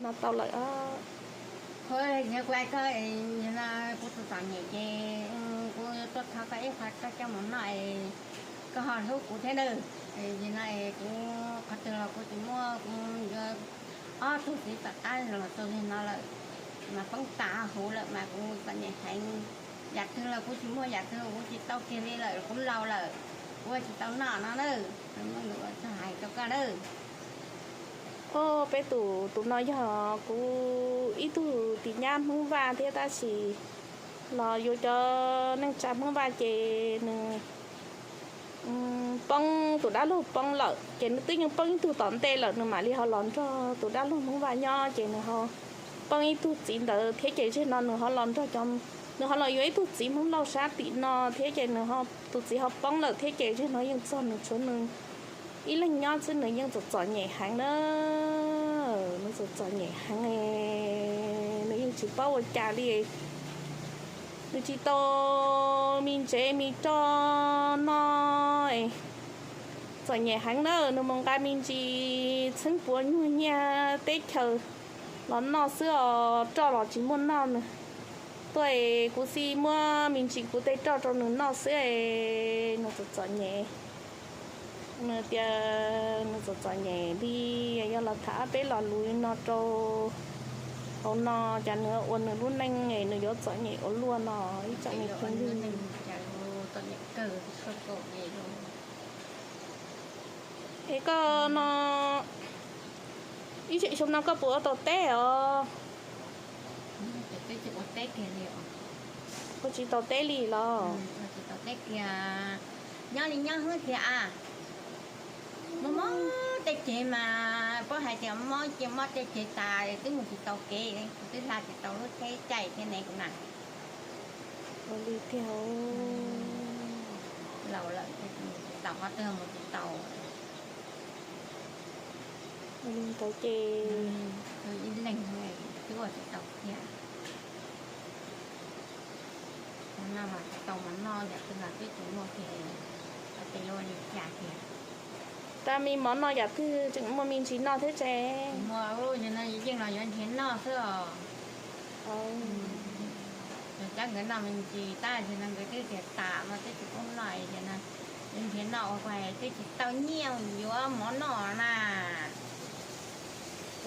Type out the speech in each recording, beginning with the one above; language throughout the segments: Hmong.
No tau lawm. Kuv hais koj, kuv tus txom nyem ces kuv tuaj thov koj ib qho koj coj mus noj es koj ho hlub kuv thiab nawb. Yog no es kuv qhov twg los kuv tsis muaj, kuv yuav ob tug txiv tom qab los txog li no lawm, mas poob tas huv lawm mas kuv txom nyem heev. Yam twg los kuv tsis muaj, yam twg los kuv tsis tau kiag li lawm, kuv laus lawm, kuv tsis tau noj no na. Txog hais rau koj nawb. Peb tus, tus no yog kuv ib tug tis nyab Hmoob Vaj thiab, tab sis los yuav cov neej tsa Hmoob Vaj ces nws poob, tus dab laug poob lawm ces nws twb yeej poob ib tug tom ntej lawm, nws mam li ho los nrog tus dab laug Hmoob Vaj nyob ces nws ho poob ib tug txiv ntawd thiab ces zaum no nws ho los nrog, nws ho los yuav ib tug txiv Hmoob Lauj sab tim no thiab ces nws, tus txiv ho poob lawm thiab ces zaum no yeej txog nws tshuav nws ib leeg nyob xwb, nws yeej txom txom nyem heev na. Nws txom txom nyem heev, nws yeej tsis paub ua cas li. Nws tsis tau me ntsev me roj noj, txom nyem heev na. Nws mus nqa me ntsis txheeb puav nyuag nyiaj teb chaws los noj xwb os, roj los tsis muaj noj. Nws tuaj es kuv xij muab me ntsis kuv tej roj rau nws noj xwb es nws txom txom nyem. Nws tias nws txom txom nyem li, yog los tham ob peb lo lus no rau hauv no, cas nws ua nws lub neej es nws yuav txom nyem ua luaj no ib tsoom me phooj ywg. Es koj no, ib tsoom xyoo no koj puas ua tau teb os? Koj tsis tau teb li los? Nyob li nyob hwb thiab a. Mob mob tej ceg mas paub hais tias mob ces mob tej ceg tas twb mus tsis tau kev, kuv twb hla tsis tau lub tsheb caij thiab ne kuv na. Ua li tiag. Laus lawm tsis tau qhov twg mus tsis tau. Ua li ntawd ces ib leeg twb ua tsis tau thiab. Mov noj mas tsis tau mov noj, yam twg los twb tsis muaj kiag, ua cas yuav ua li cas tiag. Tag me mov noj yam twg tseem muaj me ntsis noj thiab tsev. Muaj, yog no yeej los yuav nrhiav noj xwb os. Cov nkawd noj me ntsis tab sis no nkawd twb tias tas mas twb tsis pub noj, yog no yuav nrhiav noj ua cas twb tsis tau nyiaj yuav mov noj na.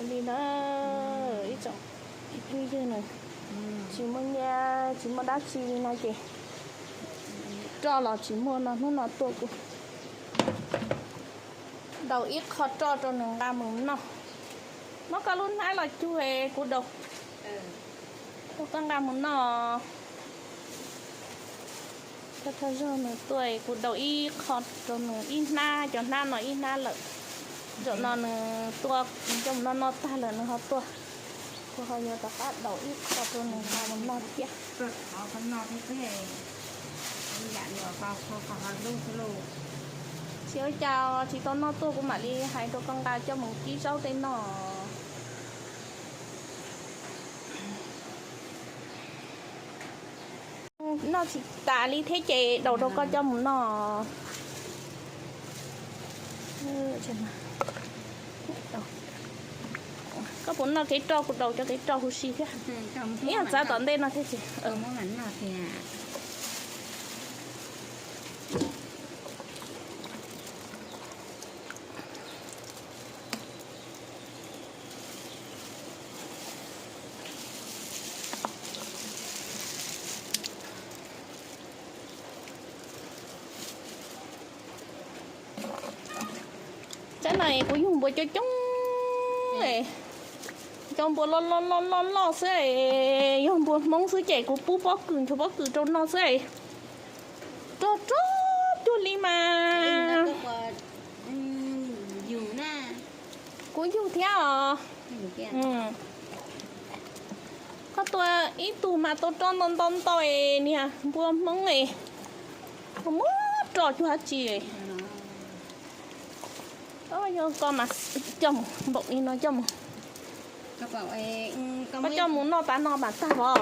Li na, ib tsoom phooj ywg na, tsis muaj nyiaj tsis muaj dab tsi li no ces roj los tsis muaj no, hnub no tuaj kuv daus ib qho roj rau nws nqa mus noj. Muab koj lub hnab los cuag kuv daus, koj nqa mus noj. Thawj thawj zaug nws tuaj kuv daus ib qho rau nws ib hnab, cov hnab no ib hnab lawm. Zaum no nws tuaj coj mus noj noj tag lawm nws ho tuaj, kuv ho yuav rov qab daus ib qho rau nws nqa mus noj thiab. Tsis ua cas, tsis tau noj tuaj kuv mam li hais rau koj nqa coj mus kib zaub tej noj. Noj tsis tas li thiab ces daus rau koj coj mus noj. Koj puas noj kev roj, kuv daus cov kev roj huv si thiab. Ib yam txav tom ntej no thiab ces. Tsab no kuv yug npua coob coob, cov npua loj loj loj loj loj xwb, yog npua Hmoob xwb ces kuv pub pob kws, nchuav pob kws rau noj xwb. Rog rog cuag li mas. Kuv yug thiab os. Koj tua ib tug mas tua roj ntau ntau ntau niag npua Hmoob es, muab roj cuag dab tsi. Yog koj mas coj mus npaum li no coj mus, koj coj mus noj tas no mas tag os.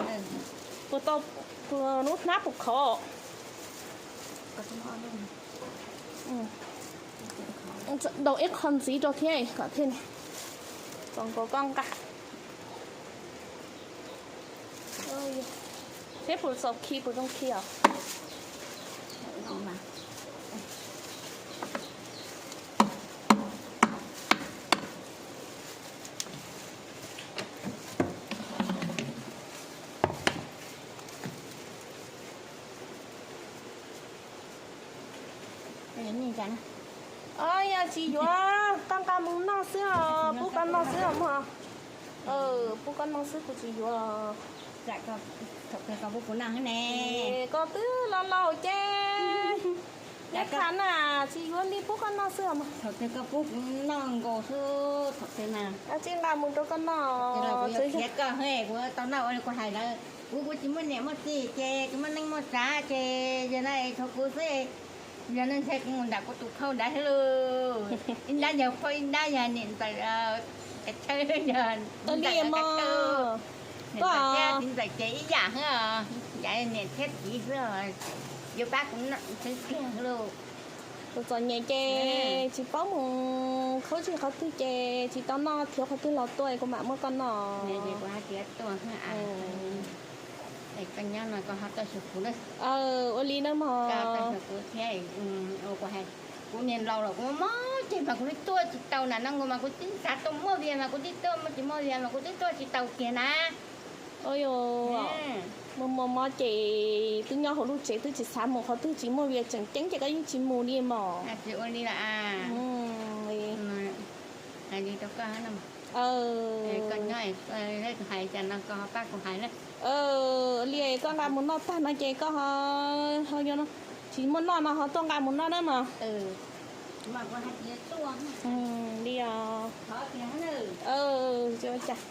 Puas tau, puas lub hnab puas khov? Daus ib qho ntxiv rau thiab kom thiaj li txaus nkaus koj nqa. Peb puas txaus khi, puas zoo khi os? Os, yog tsis yuav, koj nqa mus noj xwb os, pub koj noj xwb os mog. Pub koj noj xwb, kuv tsis yuav. Koj twb laus laus ces, ib qha na, tsis yuav li, pub koj noj xwb os mog. Thaum twg koj pub kuv noj nkaus xwb, thaum twg na. Tsis nqa mus rau koj noj, kuv yuav qhia koj, kuv tau noj ua li kuv hais lawm. Kuv, kuv tsis muaj niam muaj txiv ces tsis muaj neej muaj tsav ces yog no es thov kuv xwb. Yog no ntshe kuv mus nram kuv tus phauj nrad xwb lauj. Ib nrab yog phauj, ib nrab yog niam ntxawm, chaw yog niam ntxawm, niam ntxawm thiab txiv ntxawm ces ib yam xwb os, yam niam thiab txiv xwb os. Yuav pab kuv noj xwb tiag lauj. Kuv txom nyem ces tsis paub mus khaub zig qhov twg ces tsis tau noj, khiav qhov twg los tuaj kuv mam muab koj noj. Koj nyob no koj ho tuaj xyuas kuv na. Ua li na mog. Koj tuaj xyuas kuv thiab, ua kuv hais, kuv niag laus los kuv mob mob ceg mas kuv twb tuaj tsis tau na, no nkaus mas kuv twb xav tuaj muaj Vias mas kuv twb tuaj, muaj tsis muaj Vias mas kuv twb tuaj tsis tau kiag na. Ua, mob mob mob ces twb nyob hauv lub tsev twb tsis xav mus qhov twg, tsis muaj Vias tseem ceeb ces koj yeej tsis mus li mog. Tsis ua li lawm. Hais li rau koj, koj nyob, hais cas no koj ho pab kuv hais na. Li koj nqa mus noj tag no ces koj ho, ho tsis muaj noj no ho tuaj nqa mus noj na mog. Li os. Cas